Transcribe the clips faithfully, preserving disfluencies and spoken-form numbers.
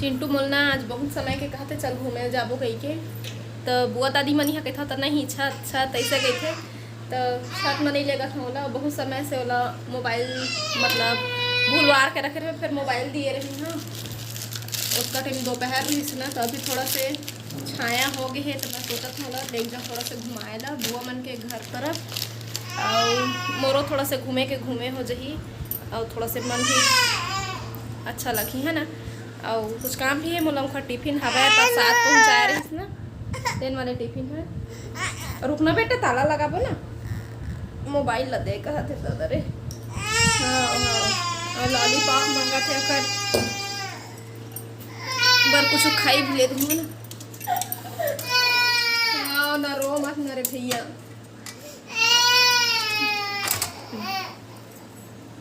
चिंटू मोला ना आज बहुत समय के कहथे, "चल घूमे जाबो," कहिके। त बुआ दादी मन इहाँ कहिथे, "त नहीं, छत, छत," ऐसे कहिथे। त छत म नहीं लेगत हँव ओला, बहुत समय से ओला मोबाइल, मतलब, भुलवार के रखे रहे, फिर मोबाइल दिए रही ना। ओतका टाइम दोपहर रहिस ना, त अभी थोड़ा से छाया हो गए हे, त मैं सोचत हँव ओला लेग जाऊँ थोड़ा से घुमाए ला बुआ मन के घर तरफ, अउ मोरो थोड़ा से घूमे के घूमे हो जही, अउ थोड़ा से मन भी अच्छा लगही, है ना। अउ कुछ काम भी है, मोला ओखर टिफिन हवय, प्रसाद पहुँचाए रहिस ना, तेन वाले टिफिन है। रुकना बेटा, ताला लगाबो ना, मोबाइल ला दे कहत हे दादा रे। हाँ, हाँ। अउ लॉलीपॉप मंगत हे, ओकर बर कुछ खाई भी ले दूँ ना। हाँ, ना रो मत ना रे भैया।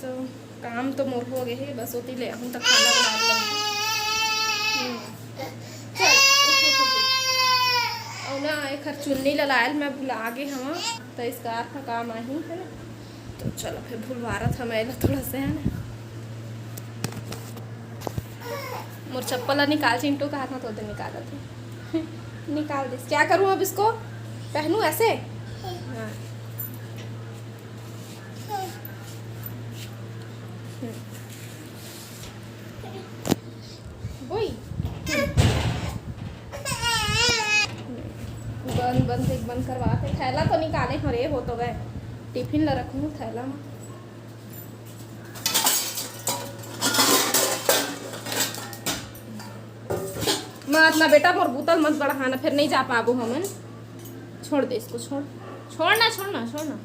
तो काम तो मोर हो गए हे, बस ओती ले आहूँ त खाना बनाए लगी। हम्म। चल, उठ, उठ, उठ, उठ। अउ ना, एखर चुन्नी ला लायल मैं भुला गे हवँ, त scarf ह काम आही, है ना? तो चलो, फिर भुलवारत हवँ मैं एला थोड़ा से, है ना? मोर चप्पल ला निकाल, चिंटू कहा था, तो दे निकालत हे। निकाल दिस। क्या करूँ अब इसको? पहनूँ ऐसे? हाँ। हम्म। वही। बंद, बंद, एक बंद करवा के थैला तो निकाले हँव रे, हो तो गए। टिफिन ला रखूँ थैला में। मत ना बेटा, मोर बूता ल मत बढ़ाना, फिर नहीं जा पाबो हमन। छोड़ दे इसको, छोड़, छोड़ ना, छोड़ ना, छोड़ ना।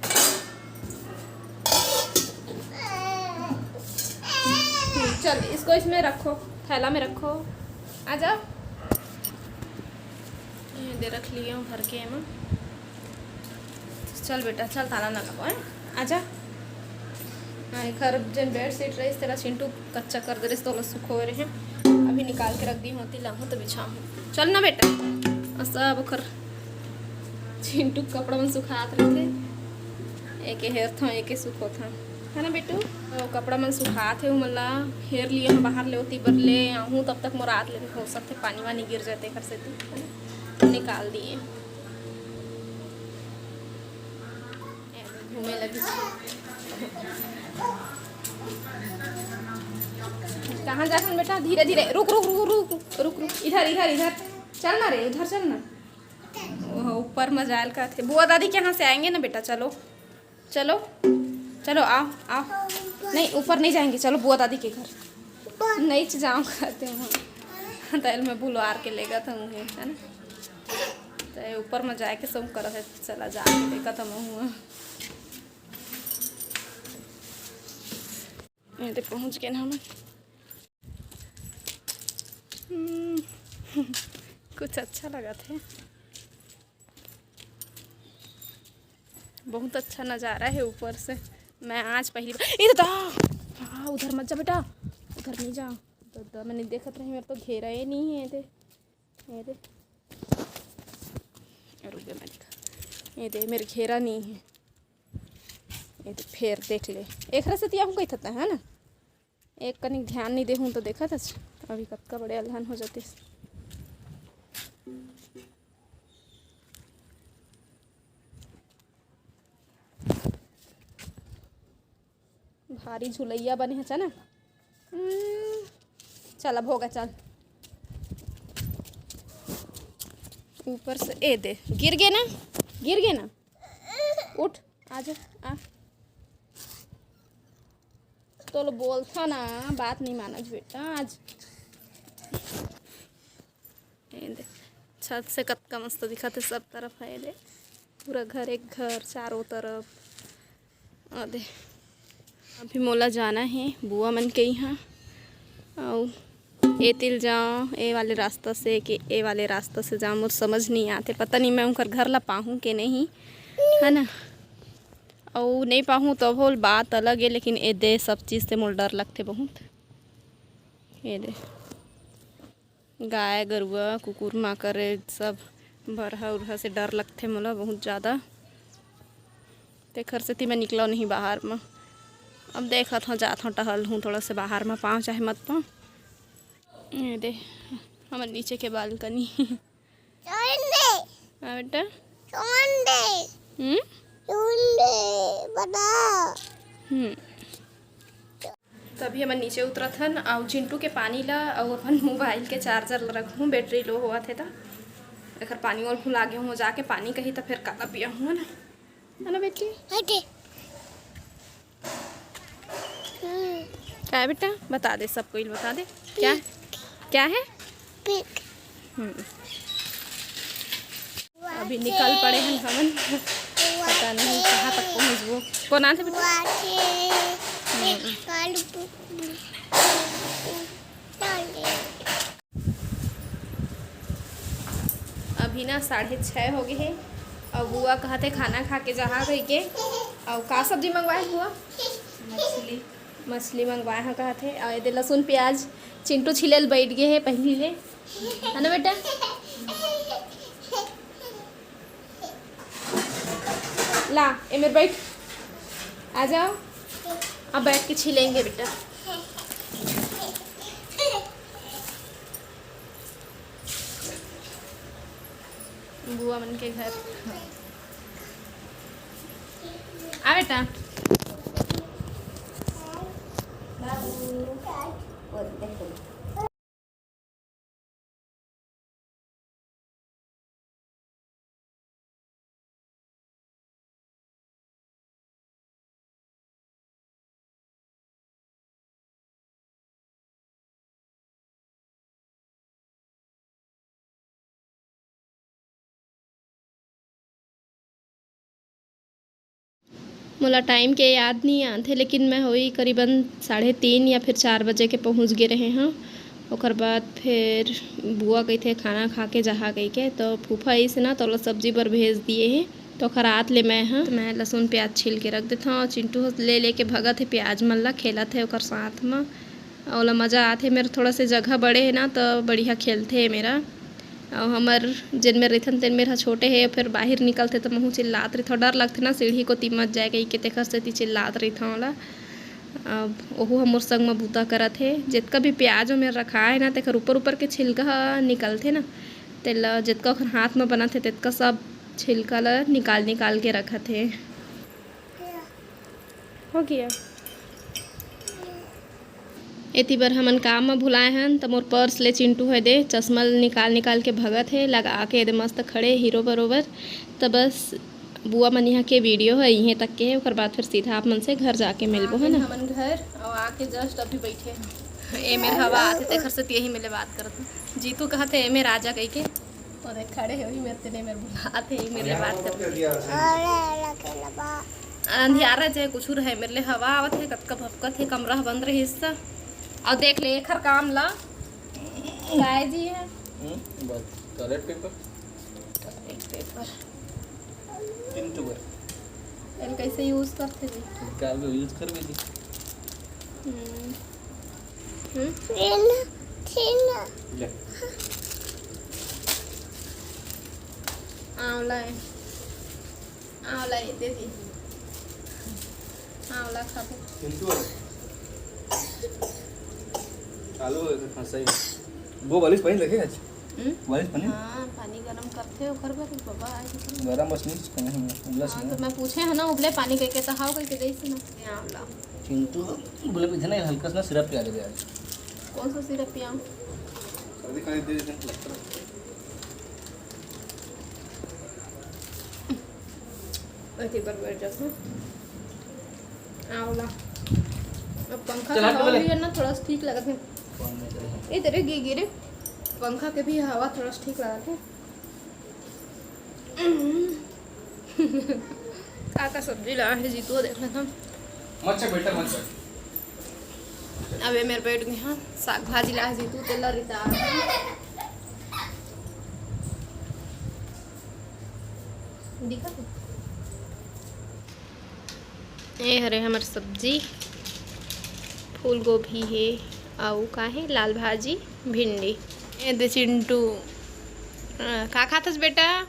हम्म, चल, इसको इसमें रखो, थैला में रखो। आ जाओ। ये दे रख लियो भर के एमा। चल बेटा, चल, ताला ना लगाओ, हैं? आजा। हाँ, एखर जेन बेडशीट रहिस, तेला चिंटू कच्चा कर दे रहिस, तोला सुखोए रहे। अभी निकाल के रख दी होती, लाहूँ तो बिछाहूँ। चल ना बेटा। अ, सब ओखर चिंटू के कपड़ा मन सुखात रहिथे। एके हेरथों, एके सुखोथों। है ना बेटू? तो कपड़ा मन सुखात हे, ओमन ला हेर लियो हँव बाहर ले, ओती बर ले आहूँ, तब तक मोर आत ले हो सकथे पानी वानी गिर जाए, तेखर सेती, है ना? निकाल दिए। घूमे लगी। कहाँ जाथन बेटा? धीरे धीरे। रुक, रुक, रुक, रुक, रुक, रुक। इधर, इधर, इधर। चल ना रे, उधर चल ना। ओह, ऊपर में जायल का थे। बुआ दादी के यहाँ से आएंगे ना बेटा, चलो। चलो, चलो, आओ, आओ। नहीं, ऊपर नहीं जाएंगे, चलो बुआ दादी के घर। नहीं जाऊँ कहते हैं। तो मैं बुलवार के लेगा था मुझे, है ना? तो ऊपर में जाए के सब करत है, चला जा के देखा था मैं हुआ। ये दे पहुँच गए ना हम। हम्म, कुछ अच्छा लगा थे। बहुत अच्छा नज़ारा है ऊपर से। मैं आज पहली बार, ए दादा, हाँ, उधर मत जा बेटा, उधर नहीं जा। दादा, मैंने देखत रही, मेरे तो घेरा ही नहीं है। ये दे, ये दे, रुक जा, मैं दिखा, ये दे, मेरे घेरा नहीं है। ये दे, फिर देख ले, एक रस दिया हूँ कही थता है ना। एक कनिक ध्यान नहीं देहूँ तो देखत हस, अभी कतका बड़े अलहन हो जातिस। भारी झुलैया बने हे, चल ना। हम्म, चल अब होगा, चल। ऊपर से, ए दे, गिर गए ना, गिर गए ना। उठ, आ जा, आ। तो लो बोलथा ना, बात नहीं मानत बेटा। आज ये दे, छत से कतका मस्त दिखत हे सब तरफ है। ये दे, पूरा घर एक घर चारों तरफ। आ दे, अभी मोला जाना है बुआ मन के यहाँ। अउ ए तिल जाओ, ए वाले रास्ता से कि ए वाले रास्ता से जाओ, मोर समझ नहीं आते। पता नहीं मैं उनकर घर ला पाहूँ के नहीं, है ना? अउ नहीं पाहूँ तो बोल बात अलग है, लेकिन ए दे सब चीज़ से मोर डर लगते बहुत। ये दे, गाय गरुआ, कुकुर माकर, सब बरहा उरहा से डर लगथे मोला बहुत ज़्यादा। तेखर सेती मैं निकलव नहीं बाहर म। अब देखत हव, जात हव, टहल हूँ थोड़ा से बाहर म, पाँव चाहे मत पाँव। ये दे, हमर नीचे के बालकनी। चोंदे। हाँ बेटा। चोंदे। हम्म? चोंदे बना। हम्म। तो अभी हमन नीचे उतरत हन, अउ चिंटू के पानी ला अउ अपन मोबाइल के चार्जर ला रखहूँ, बैटरी लो होवत हे त एखर पानी और भुला गे हूँ, जाके पानी कही त फिर काला पिया हूँ, है ना, है ना बेटी? हटे। हम्म। क्या है बेटा, बता दे, सब कोई बता दे। क्या? पिंक। क्या है? पिंक। हम्म। अभी निकल पड़े हन हमन, पता नहीं कहाँ तक पहुँचबो। कौन आथे बेटा? हम्म। अभी ना साढ़े छः हो गए हे, अउ बुआ कहत हे खाना खा के जहा कहि के। अउ का सब्जी मंगवाए बुआ? मछली। मछली मंगवाए हा कहत हे। अउ एदे लहसुन प्याज चिंटू छिले ल बैठ गए हे पहली ले, है ना बेटा? ला, ए मेर बैठ, आ जाओ, अब बैठ के छिलेंगे बेटा। बुआ मन के घर। आ बेटा। मोला टाइम के याद नहीं आथे, लेकिन मैं होई करीबन साढ़े तीन या फिर चार बजे के पहुँच गे रहे हँव। ओकर बाद फिर बुआ कहिथे खाना खा के जहा कहिके, तो फूफा अइस ना, तो ओला सब्जी बर भेज दिए हे। तो ओखर आत ले मैं ह, मैं लहसुन प्याज छील के रख देथव, अउ चिंटू ह ले लेके भगत हे प्याज मन ला, खेलत हे ओकर साथ म। ओला मजा आथे। मेर थोड़ा से जगह बड़े हे ना, तो बढ़िया खेलथे मेरा। अउ हमर जेन मेर रहिथन, तेन मेर ह छोटे हे, फिर बाहिर निकलथे त महू चिल्लात रहिथव, डर लगथे ना सीढ़ी कोती मत जाए कहिके, तेखर सेती चिल्लात रहिथव ओला। अब ओहू ह मोर संग म बूता करत हे। जेतका भी प्याज ओ मेर रखाए हे ना, तेखर ऊपर ऊपर के छिलका ह निकलथे ना, तेला जेतका ओखर हाथ म बनत हे, तेतका सब छिलका ल निकाल निकाल के रखत हे। हो गया। एती बर हमन काम म भुलाए हन, त मोर पर्स ले चिंटू ह दे चश्मा ल निकाल निकाल के भगत हे, लगा के एदे मस्त खड़े हीरो बरोबर। त बस बुआ मन यहाँ के वीडियो ह इहें तक के हे, ओकर बाद फिर सीधा आप मन से घर जाके मिलबो, है ना? हमन घर अउ आके just अभी बैठे हन। ए मेर हवा आथे, तेखर से यही मेले बात करत हूँ। जीतू कहत हे, "ए मेर आजा," कहिके। तो देख खड़े हे, वही मेर तेने मेर बुलात हे, ए मेर ले बात करत हे। अंधियारा चाहे कुछ रहे, मेर ले हवा आवत हे, कतका भपकत हे, कमरा ह बंद रहिस त। अउ देख ले एखर काम ला, काय जी हे? हम्म, बस, toilet paper. Toilet paper. Chintu बर। एल कैसे यूज़ करथे जी? निकाल के यूज़ करबे जी। हम्म। हम्म? ले। आंवला है। आंवला ये दे दी। आंवला खाबो। चिंटू है। आलू है, खासा ही। वो बालिश पानी लगे आज? हम्म? बालिश पानी? हाँ, पानी गरम करथे ओकर बर, बाबा आए के। गरम बस नहीं, कुछ करना है, उबला हाँ, से तो ना। मैं पूछे है ना, उबले पानी कह के तो हाव कह के देइस ना। ये आंवला। चिंटू बोले, "इधर नहीं, हल्का सा ना सिरप पिया दे आज।" कौन सा सिरप पियाऊँ? सर्दी खाली दे दे, लगता है। अति पर बैठ जाओ। आंवला। अब पंखा चला के हवा के बोले। भी है ना, थोड़ा सा ठीक लगत है। कौन में चले? ए, तेरे गी-, गिरे। पंखा के भी हवा थोड़ा सा ठीक लगत है। का का सब्जी ला हे जीतू, देख लेथन। मत चख बेटा, मत चख। अबे मेर बैठ गए हैं, साग भाजी ला हे जीतू, तेला रिता। दिखा तो। ए हरे हमर सब्जी, फूल गोभी हे, अउ का हे, लाल भाजी, भिंडी। ए दे चिंटू, अ, का खाथस बेटा?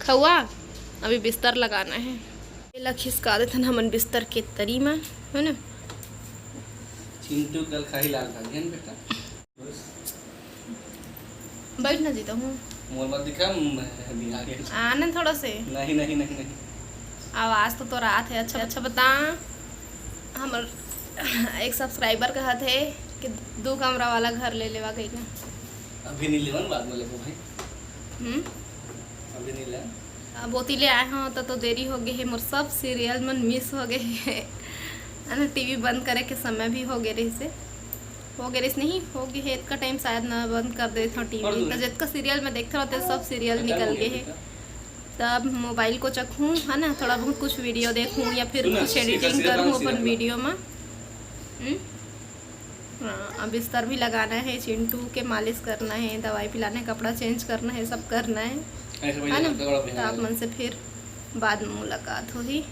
खउआ, अभी बिस्तर लगाना हे। एला खिसका देथन हमन बिस्तर के तरी म, है ना? चिंटू कल खाही लाल भाजी, है ना बेटा? बस। बैठ ना जीता हूँ। मोर मत दिखा, मैं भी आ गया। आने थोड़ा से। नहीं नहीं नहीं नहीं। आवाज तो तोर आत हे। अच्छा अच्छा बता, हमर एक सब्सक्राइबर कहत हे कि दू कमरा वाला घर ले लेवा कहिके। अभी नहीं लेवन, बाद में लेबो भाई। हम्म। अभी नहीं ले। अब ओती ले आए हों त तो देरी हो गए हे, मोर सब सीरियल मन मिस हो गए हे। है ना, टीवी बंद करे के समय भी हो गए रहिस हे। हो गए रहिस नहीं, हो गए हे, इतना टाइम शायद ना बंद कर देते हो टीवी। तो जितना सीरियल में देखते रहते सब सीरियल निकल गए हे। तब मोबाइल को चखूँ, है ना, थोड़ा बहुत कुछ वीडियो देखूँ या फिर कुछ एडिटिंग करूँ अपन वीडियो में। हम्म? हाँ, अब बिस्तर भी लगाना है, चिंटू के मालिश करना है, दवाई पिलाना है, कपड़ा चेंज करना है, सब करना है, है ना। तो आप मन से फिर बाद में मुलाकात होही।